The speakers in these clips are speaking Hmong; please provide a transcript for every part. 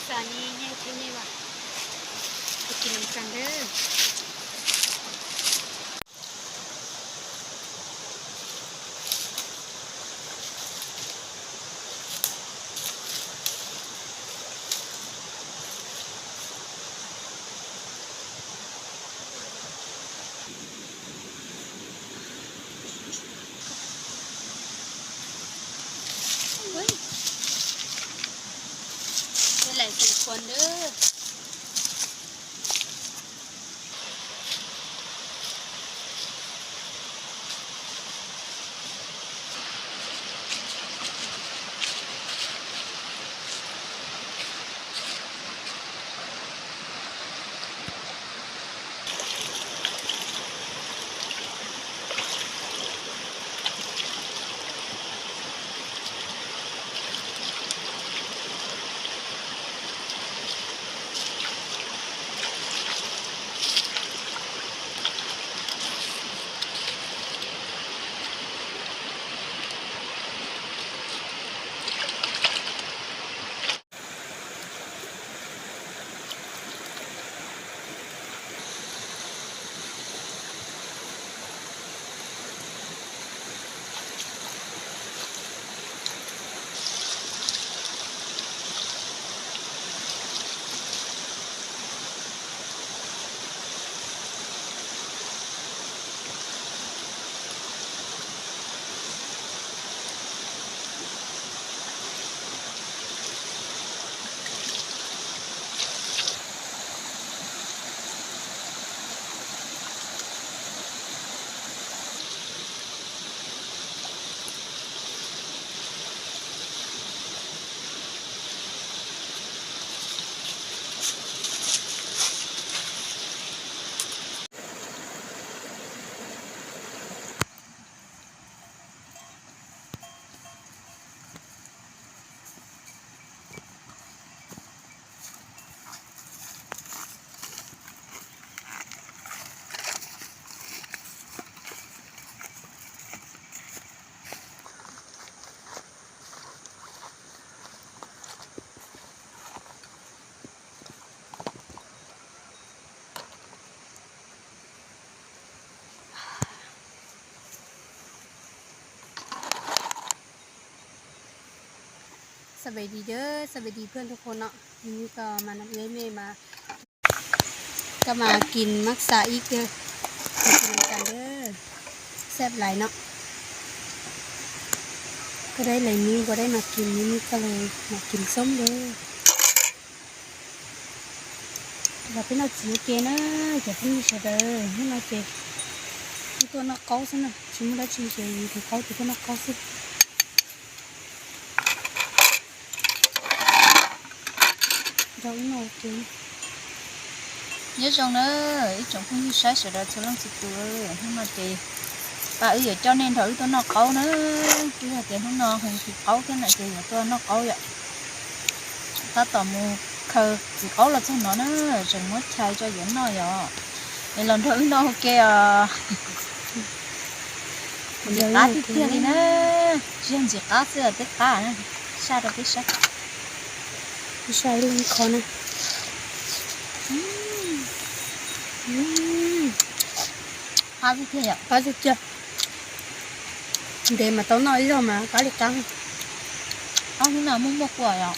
Xa ni nyiaj thiab nyiaj vas, ua kis num kas ntawd. Lam xeem khuas ntawd. Sawv daws, sawv daws peb tug qhua no, koj mas kis mab xa ib kis, kis tas ntawd, xab lais no, koj dab lais nib, koj dab mas kis nib, koj lais mas kis xoob ntawd. Los peb noj txiv ua ke na, cov phooj ywg sawv daws, hnub no ces tuaj noj qaub xwb na, tsis muaj dab tsi ces tus qaub ces tuaj noj qaub xwb. Nyob zoo na ib tsoom phooj ywg saib sawv daws txhua leej txhua tus, hnub no ces pab wb yuav coj nej nrog wb tuaj noj qaub na. Twb yog tias hnub no heev tus qaub thiab na ces yuav tuaj noj qaub yom. Tab tom mus khaws txiv qaub los txog no na, tseem muab chais tso yuav noj yom. Es los nrog wb noj ua ke os. Ntxim qab tiag tiag li na, tsis yog ntxim qab xwb, twb qab na. Saj rau peb saib. Saj ib leeg kho na. Qab tiag tiag yom. Qab tiag tiag. Ntev mas tau noj ib zaug mas qab li qab. Qab hnub no muaj muaj kua yom.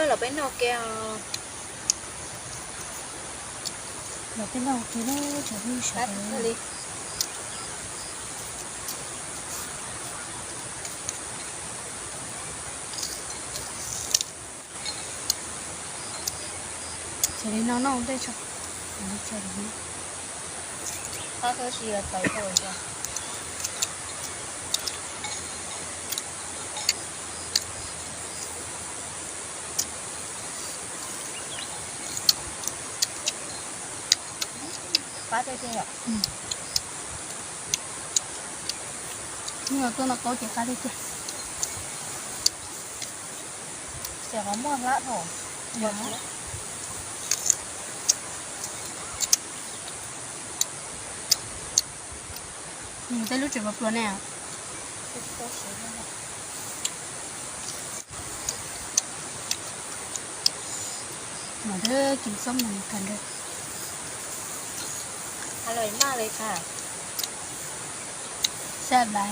Los peb noj ke os. Los peb noj ke na, tsoom phooj ywg sawv daws. Cia li noj noj ua ntej tso. Qab tab sis tawv dhau lawm. Qab tiag tiag yom. Hnub no tuaj noj qaub ces qab tiag tiag. Ces qhov muag hlab dhau. Nws tej lub tseem pluas pluas ne. Mam twb กินส้ม เหมือนกันด้วย อร่อยมากเลยค่ะ แซ่บหลาย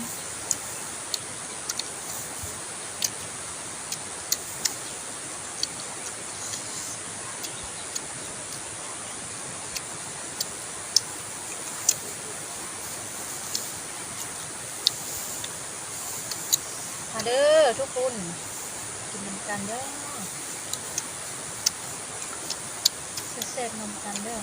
มาเด้อทุกคน กินนำกันเด้อ แซ่บๆนำกันเด้อ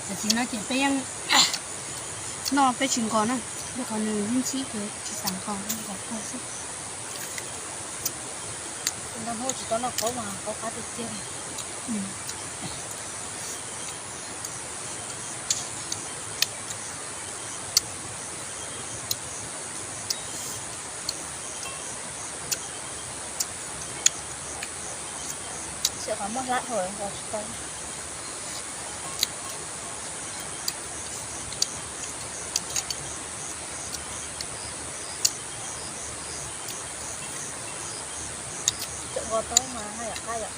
Tam sim no ces peb yeej noj peb tsis nqos na, rau qhov nws yeej txhib ces tsis xav nqos, nqos kawg xwb. Noj hnub tsis tau noj qaub mas qaub qab tiag tiag. Tab sis qhov muag hlab dhau nqos tsis tau. Tseem nqos tau mas haj yam qab yom.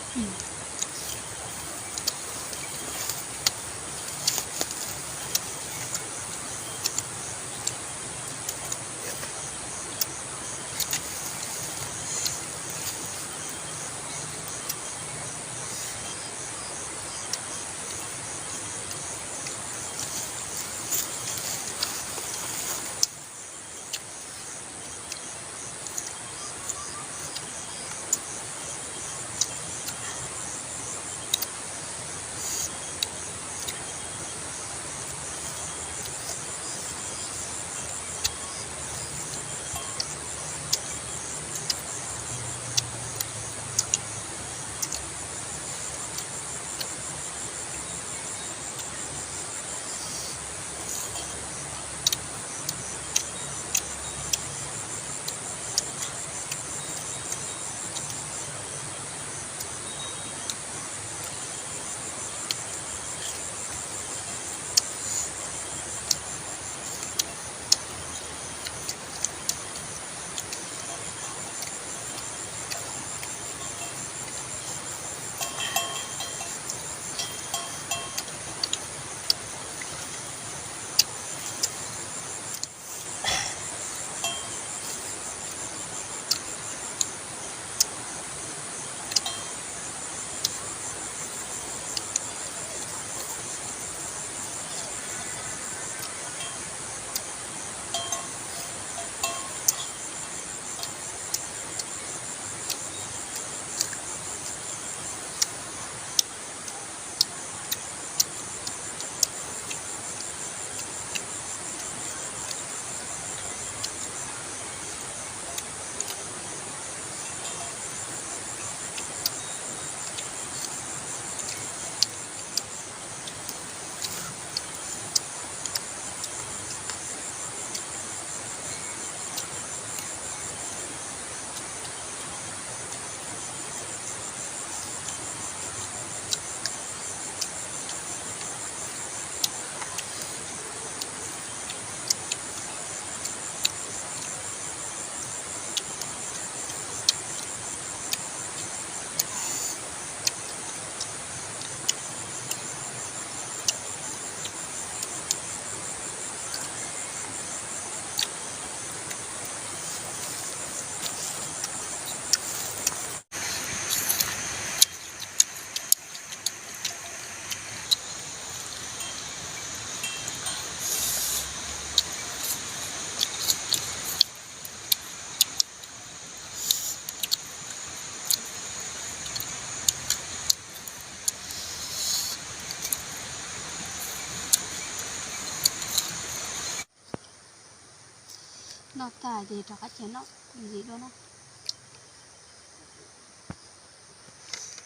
Noj tag ces rov qab cia noj ntxiv dua na.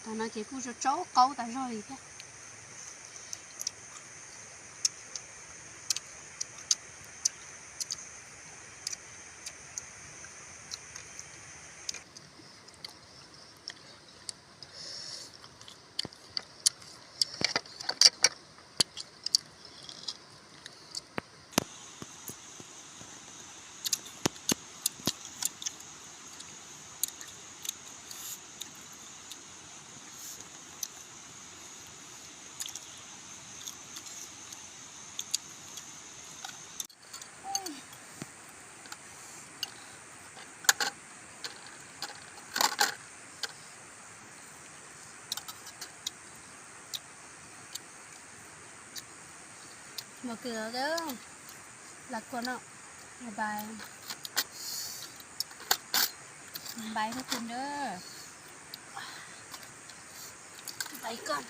Tam no ces kuj tsaub qaub tas zog li thiab. Mus kws, lam kuas no, bye bye, bye koj.